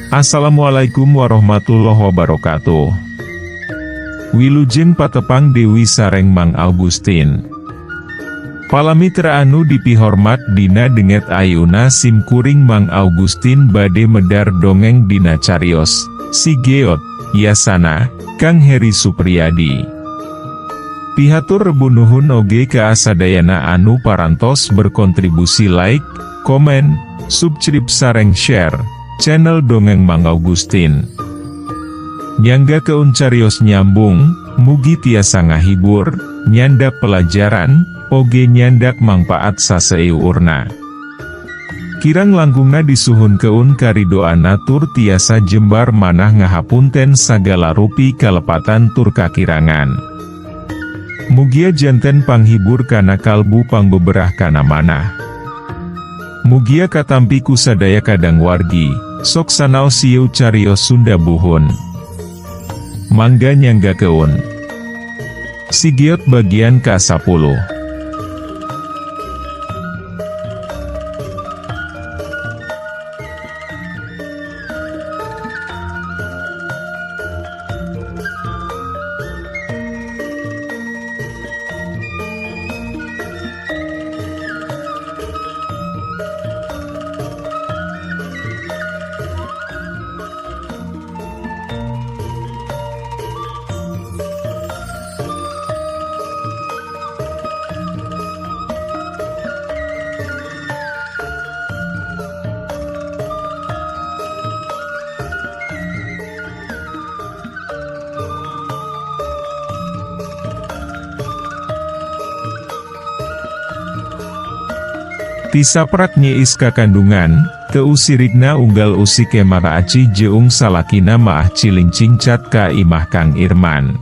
Assalamualaikum warahmatullahi wabarakatuh. Wilujeng patepang Dewi sareng Mang Augustin. Palamitra anu dipihormat dina denget ayuna sim kuring Mang Augustin bade medar dongeng dina carios, Si Geot, Yasana, Kang Heri Supriyadi. Pihatur rebu nuhun oge ka sadayana anu parantos berkontribusi like, komen, subscribe sareng share channel Dongeng Mang Augustin. Nyanggakeun carios nyambung, mugi tiasa ngahibur, nyandak pelajaran, oge nyandak mangpaat saseuurna. Kirang langkungna disuhunkeun karidoana tur tiasa jembar manah ngahapunten sagala rupi kalepatan tur kakirangan. Mugia janten panghibur kana kalbu, pangbeberah kana manah. Mugia katampi ku sadaya kadang wargi, sok sanaos sieu carios Sunda buhun. Mangga nyanggakeun. Si Geot bagian ka-10. Ti saprak Nyi Is kakandungan, teu sirikna unggal usik Ema Acih jeung salakina maah cilingcingcat ka imah Kang Irman.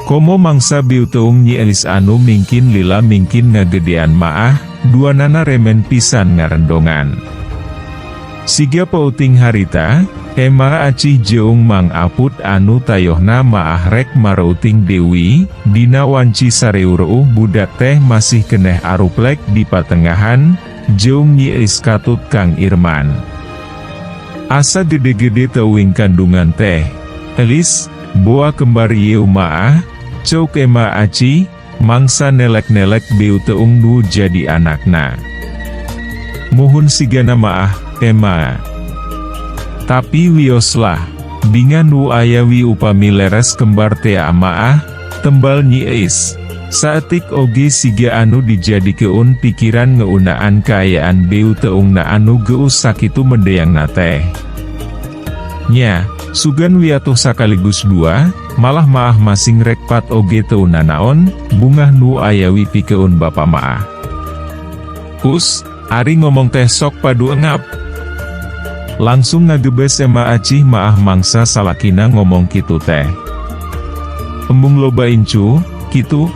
Komo mangsa beuteung Nyi Elis anu mingkin lila mingkin ngagedean maah, duanana remen pisan ngarendongan. Siga peuting harita, Ema Acih jeung Mang Aput anu tayohna maah rek mareuting Dewi, dina wanci sareureum budak teh masih keneh aruplek di patengahan, jeung Nyi Elis katut Kang Irman. Asa gede-gede teuing kandungan teh. "Elis, boa kembar ieu maah," ceuk Ema Acih, mangsa nelek-nelek beuteung nu jadi anakna. "Muhun sigana maah, Ema. Tapi wioslah, bingah nu aya wi upami leres kembar tea maah," tembal Nyi Eis. Saetik oge siga anu dijadikeun pikiran ngeunaan kaayaan beuteungna anu geus sakitu mendeangna teh. "Nya, sugan wi atuh sakaligus dua, malah maah masing rek pat oge teu nanaon, bungah nu aya wi pikeun bapa maah." "Us, ari ngomong teh sok padu engap." Langsung ngagebes Ema Acih maah mangsa salakina ngomong kitu teh. "Embung loba incu, kitu?"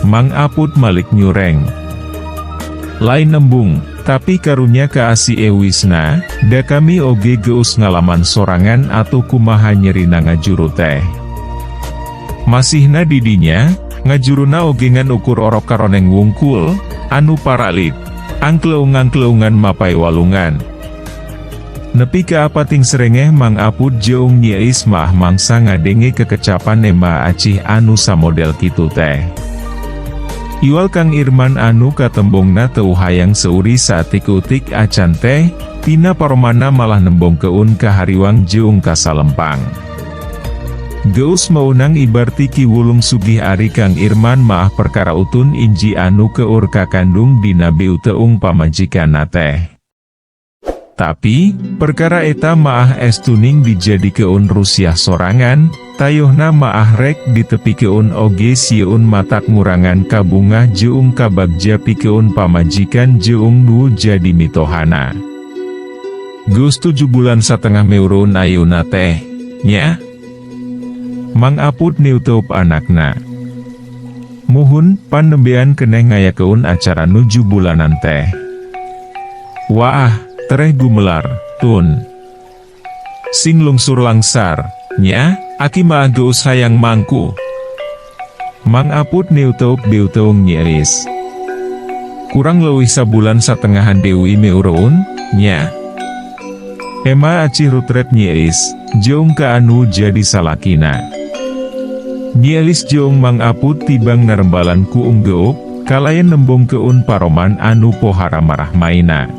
Mang Aput malik nyureng. "Lain embung, tapi karunya ka asi ewisna, da kami oge geus ngalaman sorangan atuh kumaha nyerina ngajuru teh. Masihna didinya, ngajuruna oge ngan ukur orok karoneng wungkul, anu paralit, angkleung-angkleungan mapay walungan." Nepi ka apating serengeh Mang Aput jeung Nyi Eis maah mangsa ngadenge kekecapan Ema Acih anu samodel kitu teh. Iwal Kang Irman anu katembongna teu hayang seuri saeutik-eutik acan teh, tina paromana malah nembongkeun kahariwang jeung kasalempang. Geus meunang ibarti Ki Wulung sugih ari Kang Irman maah perkara utun inji anu keur kakandung dina beuteung pamajikanna teh. Tapi, perkara eta maah estuning dijadikeun rusiah sorangan, tayohna maah rek ditepikeun oge sieun matak ngurangan kabungah jeung kabagja pikeun pamajikan jeung nu jadi mitohana. "Geus 7 bulan satengah meureun ayeuna teh, nya?" Mang Aput niutup anakna. "Muhun, pan nembean keneh ngayakeun acara nuju bulanan teh." "Waah, tereh gumelar, Tun. Sing lungsur langsar, nya, aki mah geus hayang mangku." Mang Aput niutup beuteung Nyi Elis. "Kurang leuwih sabulan satengahan Dewi meureun, nya?" Ema Acih rutret Nyi Elis, jeung ka anu jadi salakina. Nyi Elis jeung Mang Aput tibang narembalan ku Unggeup, kalayan nembongkeun paroman anu pohara marah maina.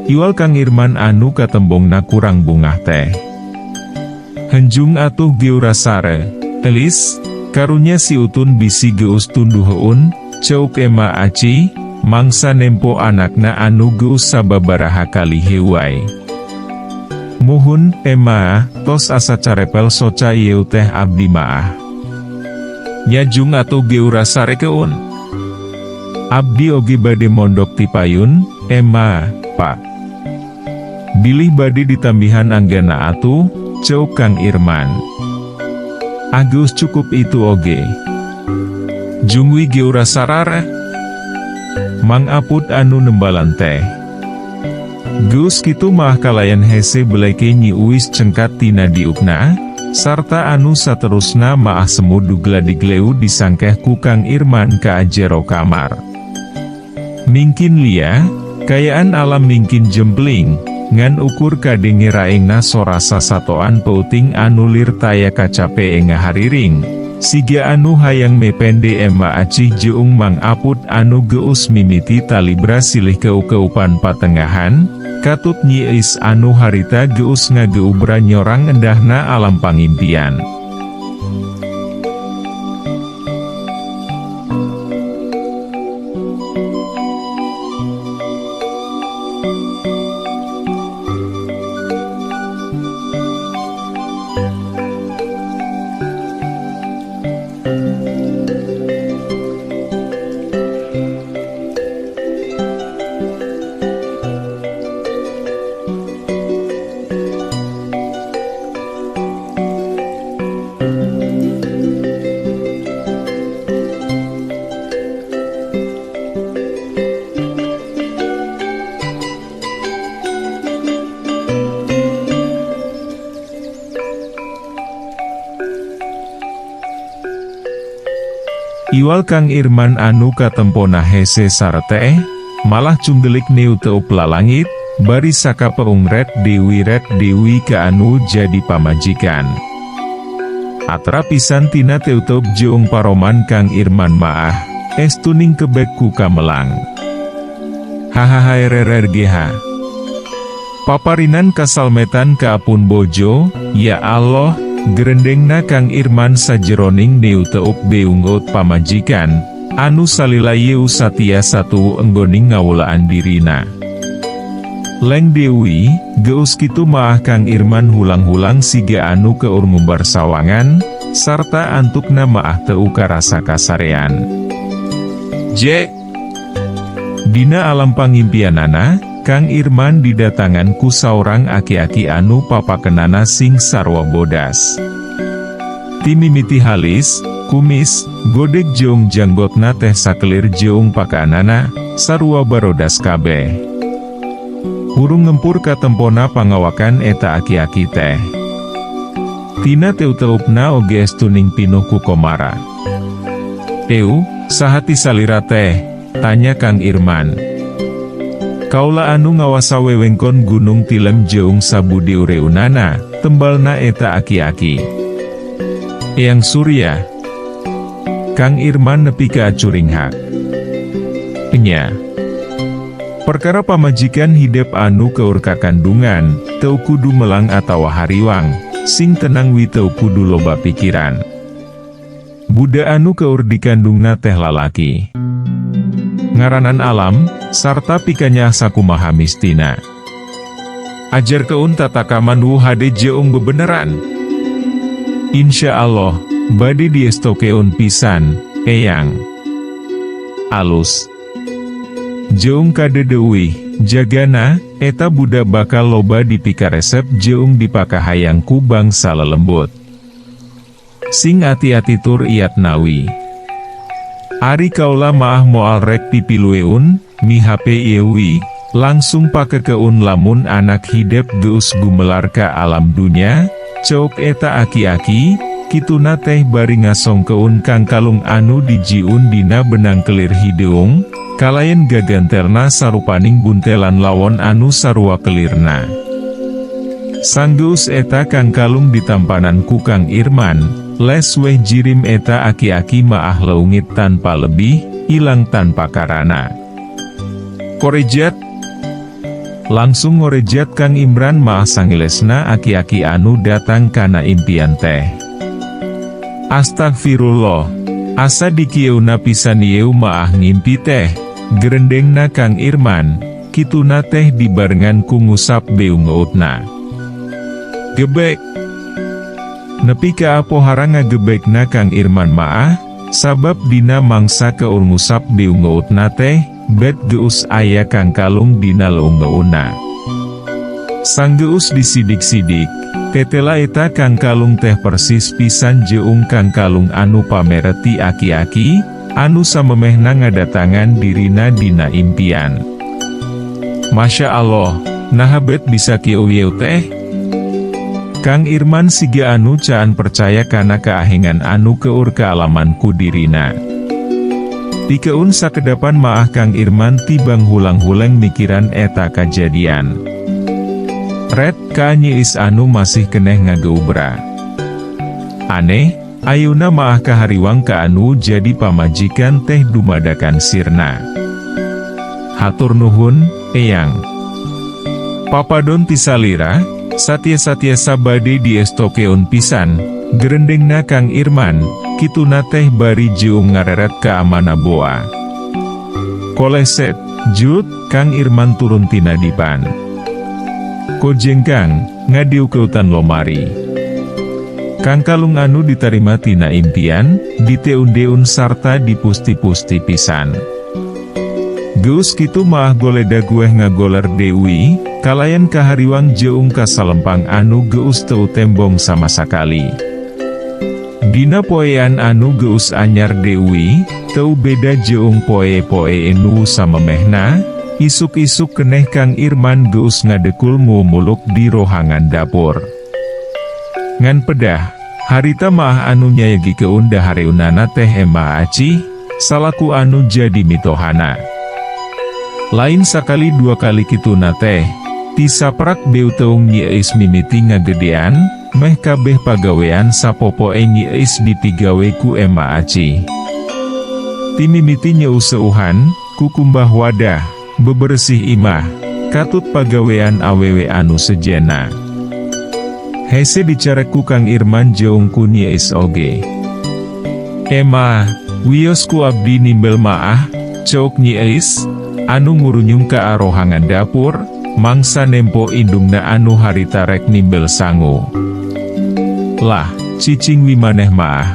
Iwal Kang Irman anu katembongna kurang bungah teh. Henjung atuh geura sare, Elis, karunya si Utun bisi geus tunduheun, ceuk Ema Acih, mangsa nempo anakna anu geus sababaraha kali heuay. Muhun, Ema, tos asa carepel soca ieu teh abdi maah. Nya jung atuh geura sarekeun. Abdi oge bade mondok ti payun, Ema, Pak. Bilih bade ditambihan anggana atuh, ceuk Kang Irman. Ah geus cukup itu oge. Jung wi geura sarareh. Mang Aput anu nembalan teh. Geus kitu maah kalayan hese beleke Nyi Uwis cengkat tina diukna, sarta anu saterusna maah semu dugla-digleu disangkeh ku Kang Irman ka jero kamar. Mingkin lia, kayaan alam mingkin jempling, ngan ukur kadenge raengna sora sasatoan peuting anu lir taya kacape ngahariring, siga anu hayang mepende Ema Acih jeung Mang Aput anu geus mimiti talibra silih keu-keupan patengahan, katut Nyi Eis anu harita geus ngageubra nyorang endahna alam pangimpian. Iwal Kang Irman anu katempona hese sareteh, malah cunggelik neuteup lalangit, bari sakapeung ret dewi ret dewi ka anu jadi pamajikan. Atra pisan tina teuteup jeung paroman Kang Irman maah, estuning kebek ku kamelang. Hahaha. Paparinan kasalmetan ka apun bojo, ya Allah, gerendengna Kang Irman sajeroning neuteup beungeut pamajikan, anu salila yeu satia satu enggoning ngawulaan dirina. Leng Dewi, geus kitu maah Kang Irman hulang-hulang siga anu keur ngumbar sawangan, sarta antukna maah teu karasa kasarean. J. Dina alam pangimpianana, Kang Irman didatangan ku saurang aki-aki anu papakenana sing sarwa bodas. Timimiti halis, kumis, godeg jeung janggotna teh sakelir jeung pakaanana, sarua barodas kabeh. Hurung ngempur katempona pangawakan eta aki-aki teh. Tina teuteupna oge estuning pinuh ku komara. Eu, saha ti salira teh? Tanya Kang Irman. Kaula anu ngawasa wewengkon Gunung Tilem jeung sabudi ureunana, tembalna eta aki-aki. Eyang Surya. Kang Irman nepi ka curinghak. Enya. Perkara pamajikan hidep anu keur kakandungan, teu kudu melang atawa hariwang, sing tenang wi teu kudu loba pikiran. Budak anu keur dikandungna teh lalaki. Ngaranan alam, sarta pikanyaah sakumaha mistina. Ajarkeun tatakaman nu hade jeung bebeneran. Insya Allah, bade diestokeun pisan, Eyang. Alus. Jeung kade deuih, jagana, eta budak bakal loba dipikaresep jeung dipakahayang ku bangsa lelembut. Sing ati-ati tur iat nawi. Ari kaula maah moal rek pipilueun, mi HP ieu wi, langsung pakekeun lamun anak hidep geus gumelar ka alam dunya, ceuk eta aki-aki, kituna teh bari ngasongkeun kangkalung anu dijiun dina benang kelir hideung, kalayan gagantelna sarupaning buntelan lawon anu sarua kelirna. Sanggeus eta kangkalung ditampanan ku Kang Irman, les weh jirim eta aki-aki maah leungit tanpa lebih, ilang tanpa karana. Korejat. Langsung ngorejat Kang Imran maah sangilesna aki-aki anu datang kana impian teh. Astagfirullah, asa dikieuna pisan ieu maah ngimpi teh, gerendengna Kang Irman, kituna teh dibarengan ku ngusap beungeutna. Gebek. Nepi ka apohara ngagebekna Kang Irman maah, sabab dina mangsa keur ngusap beungeutna teh, bet geus aya kangkalung dina leungeunna. Sanggeus disidik-sidik, tetela eta kangkalung teh persis pisan jeung kangkalung anu pamere ti aki-aki, anu samemehna ngadatangan dirina dina impian. Masya Allah, naha bet bisa kieu teh? Kang Irman siga anu caan percaya kana kaahengan anu keur kaalaman ku dirina. Pikeun sakedapan maah Kang Irman tibang hulang-huleng mikiran eta kajadian. Ret ka Nyi Is anu masih keneh ngageubra. Aneh, ayeuna maah kahariwang ka anu jadi pamajikan teh dumadakan sirna. Hatur nuhun, Eyang. Papadon tisalira, satiasa-tiasa bade diestokeun pisan, gerendengna Kang Irman, kituna teh bari jeung ngareret ka amana boa. Koleset, jut, Kang Irman turun tina dipan. Kojengkang, ngadiukeutan lomari. Kangkalung anu ditarima tina impian, diteun-deun sarta dipusti-pusti pisan. Geus kitu maah goledag weh ngagoler deui, kalayan kahariwang jeung kasalempang anu geus teu tembong sama sakali. Dina poean anu geus anyar deui, teu beda jeung poe-poe nu samemehna, isuk-isuk keneh Kang Irman geus ngadekul mumuluk di rohangan dapur. Ngan pedah, harita maah anu nyayagikeun dahareunana teh Ema Acih, salaku anu jadi mitohana. Lain sakali dua kali kituna teh, ti saprak beuteung Nyi Eis mimiti ngagedean, meh kabeh pagawean sapopoe Nyi Eis dipigawe ku Ema Acih. Ti mimiti nyeuseuhan, kukumbah wadah, bebersih imah, katut pagawean awewe anu sejenna. Hese dicarek ku Kang Irman jeung ku Nyi Eis oge. "Ema, wios ku abdi nimbel maah," ceuk Nyi Eis, anu ngurunyung ka arohangan dapur, mangsa nempo indungna anu harita rek nimbel sangu. "Lah, cicing wi maneh maah.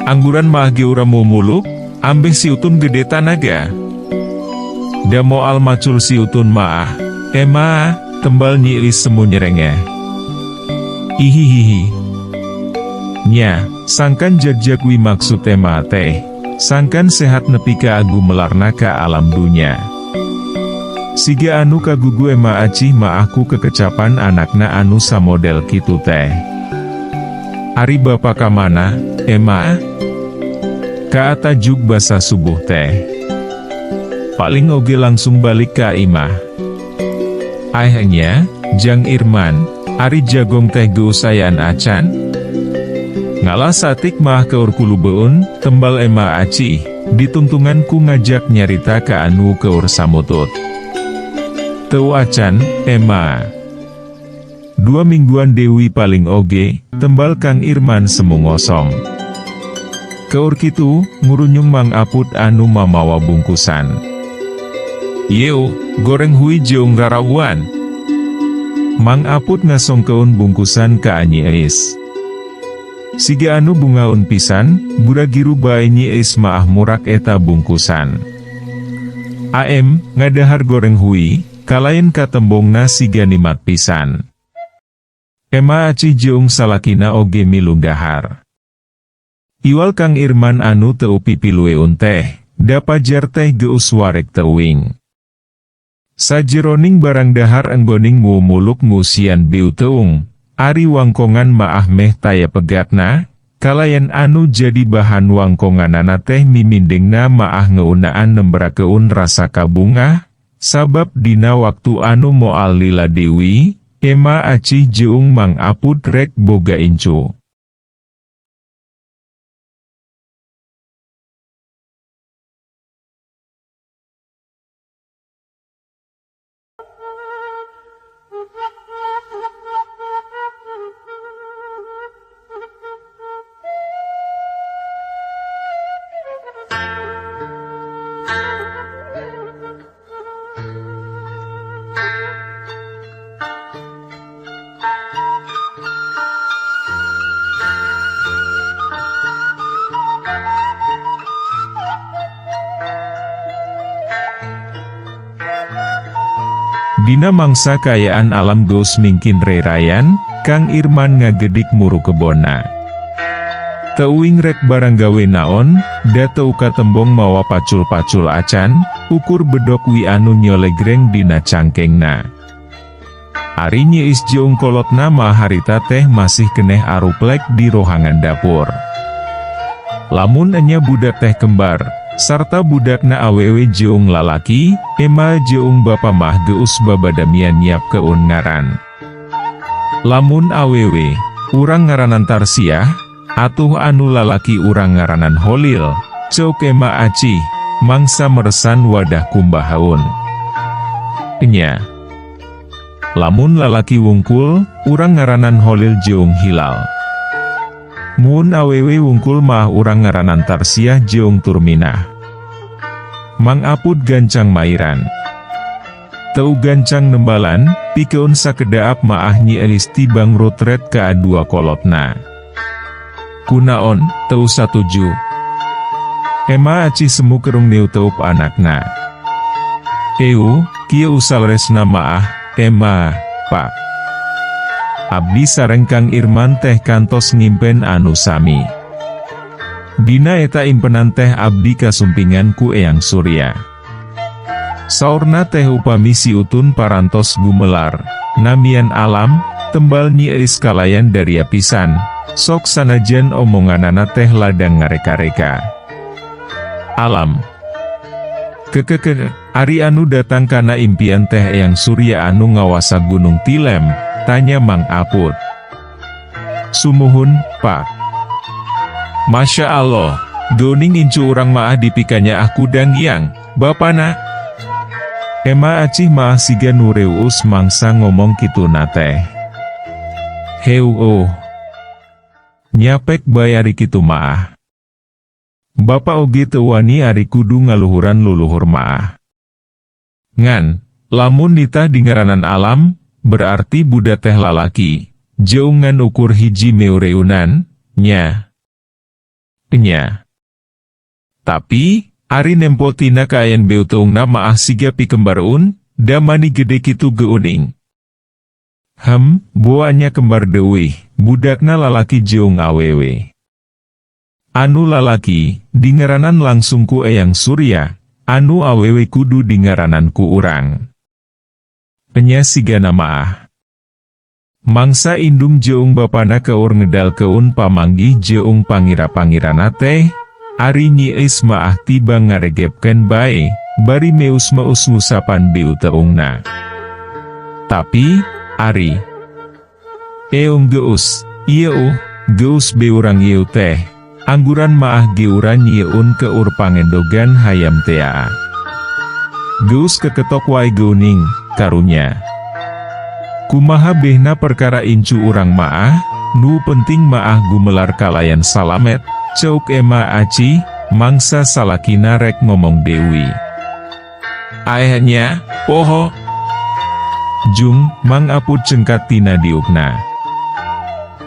Angguran maah ge ura muluk, ambeh si Utun gede tanaga. Da moal macul si Utun maah, Ema," tembal Nyi Eis semu nyerengeh. "Ihihihi. Nya, sangkan jagjag wi maksud Ema teh. Sangkan sehat nepi ka agumelarna ka alam dunya." Siga anu kagugu Ema Acih maah ku kekecapan anakna anu samodel kitu teh. "Ari bapa kamana, Ema?" Kaatajug basa subuh teh. "Paling oge langsung balik ka imah." "Akhirnya, Jang Irman, ari jagong teh geus ayaan acan?" "Ngalah satik mah keur kulubeun," tembal Ema Acih, ditungtungan ku ngajak nyarita ka anu keur samutut. "Teu acan, Ema. 2 mingguan deui paling oge," tembal Kang Irman semu ngosong. Keur kitu, ngurunyung Mang Aput anu mamawa bungkusan. "Yeu, goreng hui jeung rarawuan." Mang Aput ngasongkeun bungkusan ka Nyi Eis. Siga anu bungaun pisan, buragiru bae Nyi Eis maah murak eta bungkusan. AM, ngadahar goreng hui, kalayan katembongna siga nimat pisan. Ema Acih jeung salakina oge milu dahar. Iwal Kang Irman anu teu pipilueun teh, da pajar teh geus wareg teuing. Sajeroning barang dahar enggoning mumuluk ngusian beuteung, ari wangkongan maah meh taya pegatna, kalayan anu jadi bahan wangkonganana teh mimindengna maah ngeunaan nemberakeun rasa kabungah, sabab dina waktu anu moal lila deui, Ema Acih jeung Mang Apud rek boga incu. Dina mangsa kaayaan alam geus mingkin rerayan, Kang Irman ngagedik muru kebonna. Teuing rek barang gawe naon, da teu katembong mawa pacul-pacul acan, ukur bedok wi anu nyolegreng dina cangkengna. Ari nyiis jeung kolotna mah harita teh masih keneh aruplek di rohangan dapur. Lamun enya budak teh kembar, sarta budakna awewe jeung lalaki, ema jeung bapa mah geus babadamian nyiapkeun ngaran. Lamun awewe, urang ngaranan Tarsiah, atuh anu lalaki urang ngaranan Holil, ceuk ema Acih, mangsa meresan wadah kumbahaun. Enya. Lamun lalaki wungkul, urang ngaranan Holil jeung Hilal. Mun awewe wungkul mah urang ngaranan Tarsiah jeung Turminah. Mang Apud gancang mairan. Teu gancang nembalan, pikeun sakedaap maah Nyi Elis tibang rotret ka dua kolotna. Kunaon, teu satuju. Ema Acih semu kerung neuteup anakna. Eu, kieu saleresna maah, ema, pak. Abdi sareng Kang Irman teh kantos ngimpen anu sami. Dina eta impenan teh abdi kasumpingan ku Eyang Surya. Saurna teh upami si Utun parantos gumelar, namian alam, tembal Nyi Eis kalayan daria pisan, sok sanajan omonganana teh ladang ngareka-reka. Alam. Kekeke, ari anu datang kana impian teh Eyang Surya anu ngawasa Gunung Tilem, tanya Mang Apud. Sumuhun, Pak. Masya Allah, geuning incu urang maah dipikanya ah kudang yang, bapana. Ema Acih maah siga nu reuus mangsa ngomong kituna teh. Heueuh. Nyapek bae ari kitu maah. Bapa oge teu wani ari kudu ngaluhuran luluhur maah. Ngan, lamun nitah dingaranan alam, berarti budak teh lalaki, jeung ngan ukur hiji meureunan, nya. Nya. Tapi, ari nempo tina kaayaan beuteungna maah siga pikembareun, da mani gede kitu geuning. Hem, boanya kembar deuih, budakna lalaki jeung awewe. Anu lalaki, dingaranan langsung ku Eyang Surya, anu awewe kudu dingaranan ku urang. Enya sigana maah. Mangsa indung jeung bapana keur ngedalkeun pamanggih jeung pangira-pangirana teh, ari Nyi Eis maah tiba ngaregepkeun bae, bari meus-meus ngusapan beuteungna. Tapi, ari Eung geus, ieu, geus beurang ieu teh, angguran maah geuran nyieun keur pangendogan hayam tea. Geus keketok wae geuning, karunya. Kumaha behna perkara incu urang maah, nu penting maah gumelar kalayan salamet, ceuk ema Acih, mangsa salakina rek ngomong deui. Aehnya, poho. Jung, Mang Apud cengkat tina diukna.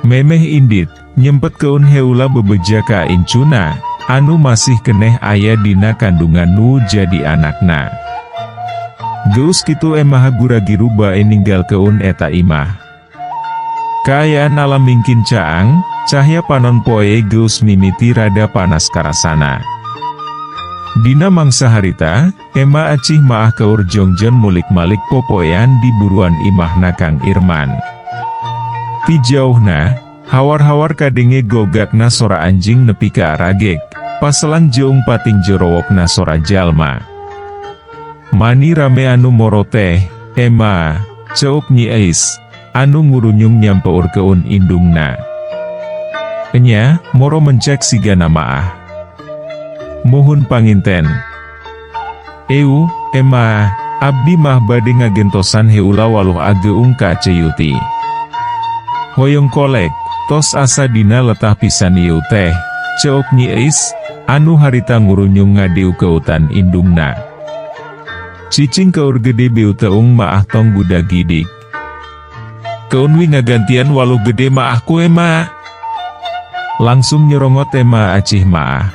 Memeh indit, nyempetkeun heula bebeja ka incuna, anu masih keneh aya dina kandungan nu jadi anakna. Geus kitu emaha guragiru bae ninggalkeun eta imah. Kaayaan alam mingkin caang, cahya panon poe geus mimiti rada panas karasana. Dina mangsa harita, ema Acih maah keur jongjon mulik-malik popoean di buruan imahna Kang Irman. Ti jauhna, hawar-hawar kadenge gogakna sora anjing nepi ka aragek, paselang jeung pating jorowokna sora jalma. Mani rame anu moro teh, ema, ceuk Nyi Eis, anu ngurunyung nyampeurkeun indungna. Enya, moro mencek sigana maah. Muhun panginten. Eu, ema, abdi mah bade ngagentosan heula waluh ageung ka Ceyuti. Hoyong kolek, tos asa dina letah pisan ieu teh, ceuk Nyi Eis, anu harita ngurunyung ngadiukeutan indungna. Cicing keur gede beuteung maah tong gudag gidig. Keun wi ngagantian waluh gede maah ku ema. Langsung nyerongot ema acih maah.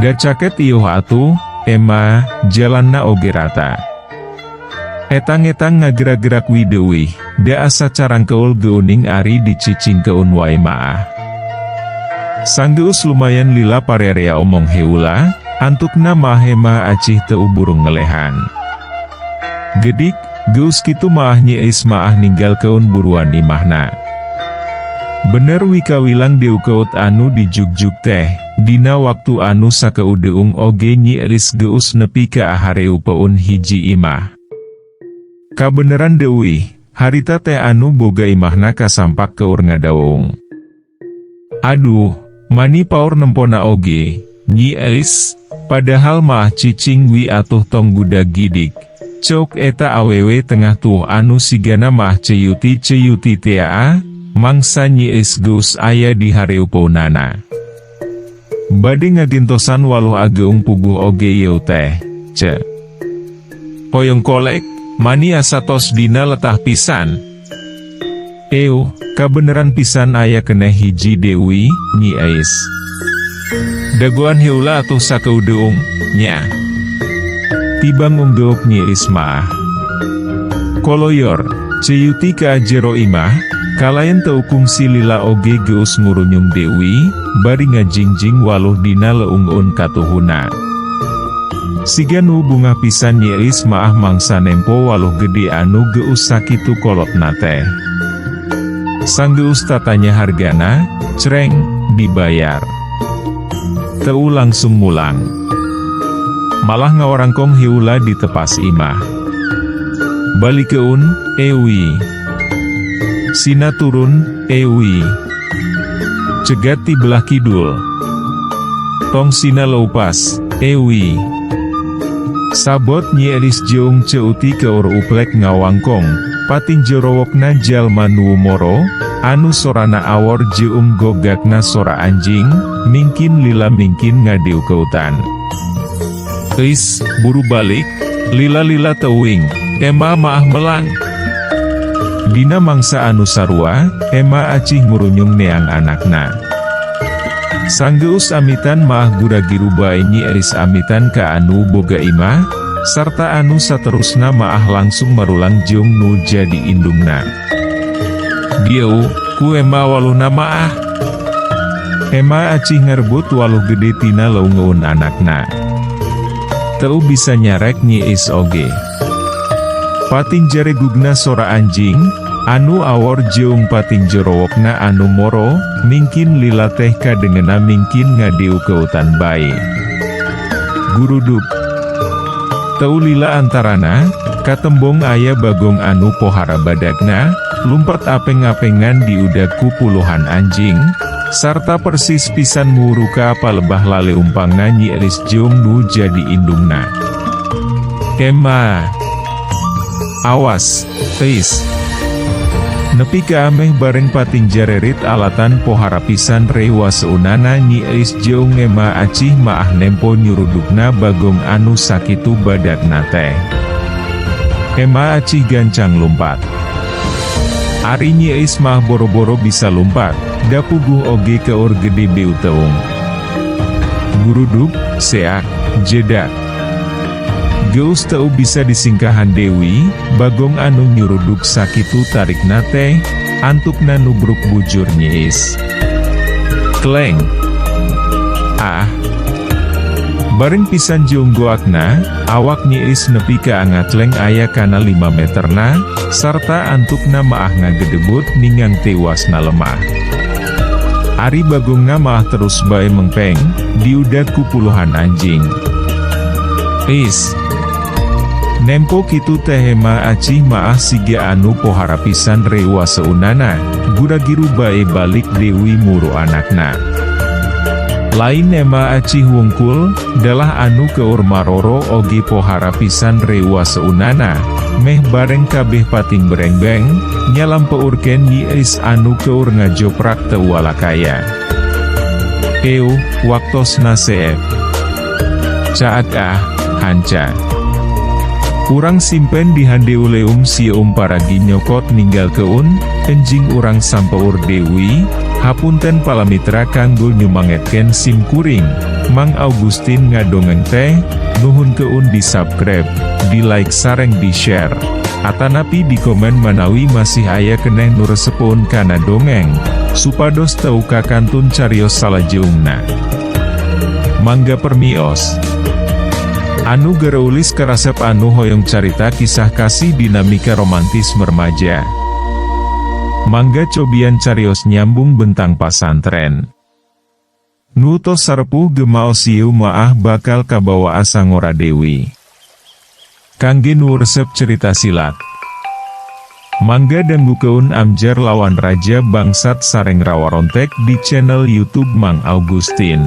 Da caket iuh atuh, ema, jalanna oge rata. Etang-etang ngagerak-gerak wi deuih, da asa carangkeul geuning ari dicicingkeun wae maah. Sanggeus lumayan lila parerea omong heula, antukna maah ema acih teu burung ngelehan. Gedik, geus kitu maah Nyi Eis maah ninggalkeun buruan imahna. Bener wi kawilang diukeut anu dijugjug teh, dina waktu anu sakeudeung oge Nyi Eis geus nepi ka ahareupeun hiji imah. Kabeneran deuih, harita teh anu boga imahna kasampak keur ngadaung. Aduh, mani paur nempona oge, Nyi Eis, padahal mah cicing wi atuh tong gudag gidig. Ceuk eta awewe tengah tuh anu sigana mah ceyuti-ceyuti tea, mangsa Nyi Eis geus aya di hareupeunana. Bade ngagentosan waluh ageung puguh oge ieu teh, ce. Hoyong kolek, mani asa tos dina letah pisan. Euh, kabeneran pisan aya keneh hiji deui, Nyi Eis. Dagoan heula atuh sakeudeung, nya. Tibang unggeuk Nyi Eis maah. Koloyor, ceyuti ka jero imah, kalayan teu kungsi lila oge geus ngurunyung deui, bari ngajingjing waluh dina leungeun katuhuna. Siga nu bungah pisan Nyi Eis maah mangsa nempo waluh gede anu geus sakitu kolotna teh. Sanggeus tatanya hargana, creng, dibayar. Teu langsung mulang. Malah ngawarangkong heula di tepas imah. Balikeun, ewi. Sina turun, ewi. Cegat ti belah kidul. Tong sina leupas, ewi. Sabot Nyi Elis jeung ceuti keur uplek ngawangkong, patinjorowokna jalma nu moro, anu sorana awor jeung gogakna sora anjing, mingkin lila mingkin ngadiukeutan. Eis, buru balik, lila-lila teuing, ema maah melang. Dina mangsa anu sarua, ema acih ngurunyung neang anakna. Sanggeus amitan maah gura-giru bae Nyi Eis amitan ka anu boga imah, sarta anu saterusna maah langsung marulang jeung nu jadi indungna. Dieu, ku ema waluhna maah. Ema acih ngarebut waluh gede tina leungeun anakna. Teu bisa nyarek Nyi Eis oge. Patinjaregugna sora anjing, anu awor jeung patinjorowokna anu moro, mingkin lila teh kadengena mingkin ngadiukeutan bae. Gurudug. Teu lila antarana, katembong aya bagong anu pohara badagna, lumpat apeng-apengan diudag ku puluhan anjing, sarta persis pisan muruka palebah laleumpangna Nyi Elis jeung nu jadi indungna. Ema. Awas, Eis. Nepi ka ameh bareng patinjarerit alatan pohara pisan rewa seunana Nyi Eis jeung ema acih maah nempo nyurudukna bagong anu sakitu badagna teh. Ema acih gancang lumpat. Ari Nyi Eis mah boro-boro bisa lumpat, da puguh oge keur gede beuteung. Gurudug, seak, jedak. Geus teu bisa disingkahan deui, bagong anu nyuruduk sakitu tarikna teh, antukna nubruk bujur Nyi Eis. Kleng. Ah. Bareng pisan jeung goakna, awak Nyi Eis nepi ka angatleng aya kana 5 meterna, sarta antukna maah ngagedebut ningang tewasna lemah. Ari bagongna maah terus bae mengpeng, diudag ku puluhan anjing. Eis. Nempo kitu teh Ema Acih maah siga anu pohara pisan reuaseunana, gura-giru bae balik deui muru anakna. Lain Ema Acih wungkul, dalah anu keur maroro oge pohara pisan reuaseunana, meh bareng kabeh pating berengbeng, nyalampeurkeun Nyi Eis anu keur ngajoprak teu walakaya. Euh, waktosna seep. Caag ah, hanca. Urang simpen di handeuleum sieum paragi nyokot ninggalkeun, enjing urang sampeur deui, hapunten palamitra kanggo nyumangetkeun sim kuring, Mang Augustin ngadongeng teh, nuhunkeun di subscribe, di like sareng di share. Atanapi di komen manawi masih aya keneh nu resepeun kana dongeng, supados teu kakantun carios salajeungna. Mangga permios. Anu gareulis karasep anu hoyong carita kisah kasih dinamika romantis remaja. Mangga cobian carios nyambung bentang pasantren. Nu tos sarepuh ge maos ieu maah bakal kabawa asa ngora deui. Kangge nu resep cerita silat. Mangga dangukeun Amjar lawan Raja Bangsat sareng Rawarontek di channel YouTube Mang Augustin.